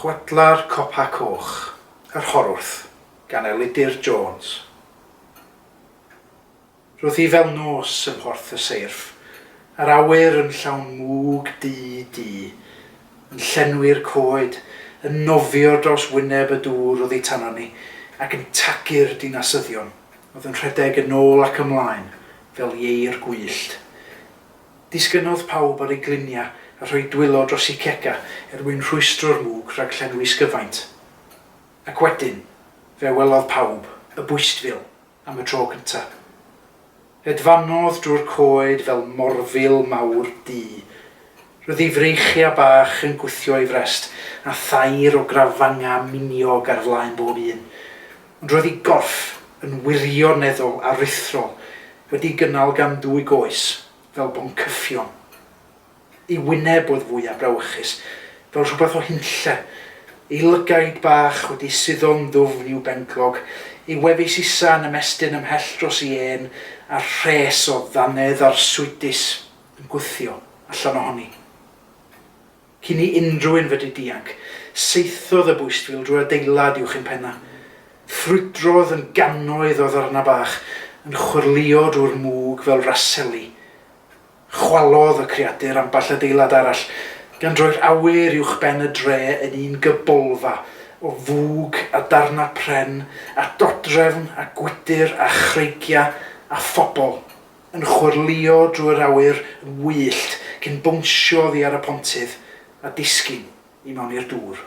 Chwedla'r Copa Coch, Yr Horwth, gan Elidir Jones. Roedd hi fel nos ym Mhorth y Seirff, a'r awyr yn llawn mwg du du, yn llenwi'r coed, yn nofio dros wyneb y dŵr oddi tanon ni, ac yn tagu'r dinasyddion oedd yn rhedeg yn ôl ac ymlaen fel ieir gwyllt. Disgynnodd pawb ar eu gliniau a rhoi dwylo dros eu cegau er mwyn rhwystro'r mwg rhag llenwi sgyfaint. Ac wedyn, fe welodd pawb y bwystfil am y tro cyntaf. Hedfanodd drwy'r coed fel morfil mawr du. Roedd ei freichiau bach yn gwthio ei frest, a thair o grafangau miniog ar flaen bob un. Ond roedd ei gorff yn wirioneddol aruthrol, wedi'i gynnal gan ddwy goes, fel boncyffion. Ei wyneb oedd fwya' brawychus, fel rhywbeth o hunlle, ei lygaid bach wedi suddo'n ddwfn i'w benglog, ei wefus isa' yn ymestyn ymhell dros ei ên, a rhes o ddannedd arswydus yn gwthio allan ohoni. Cyn i unrhyw un fedru dianc, saethodd y bwystfil drwy adeilad uwch ein pennau. Ffrwydrodd yn gannoedd o ddarnau bach, yn chwyrlïo drwy'r mwg fel raseli. Chwalodd y creadur ambell adeilad arall, gan droi'r awyr uwchben y dre yn un gybolfa o fwg a darnau pren a dodrefn a gwydr a chreigiau a phobl. Yn chwyrlïo drwy'r awyr yn wyllt cyn bownsio oddi ar y pontydd a disgyn i mewn i'r dŵr.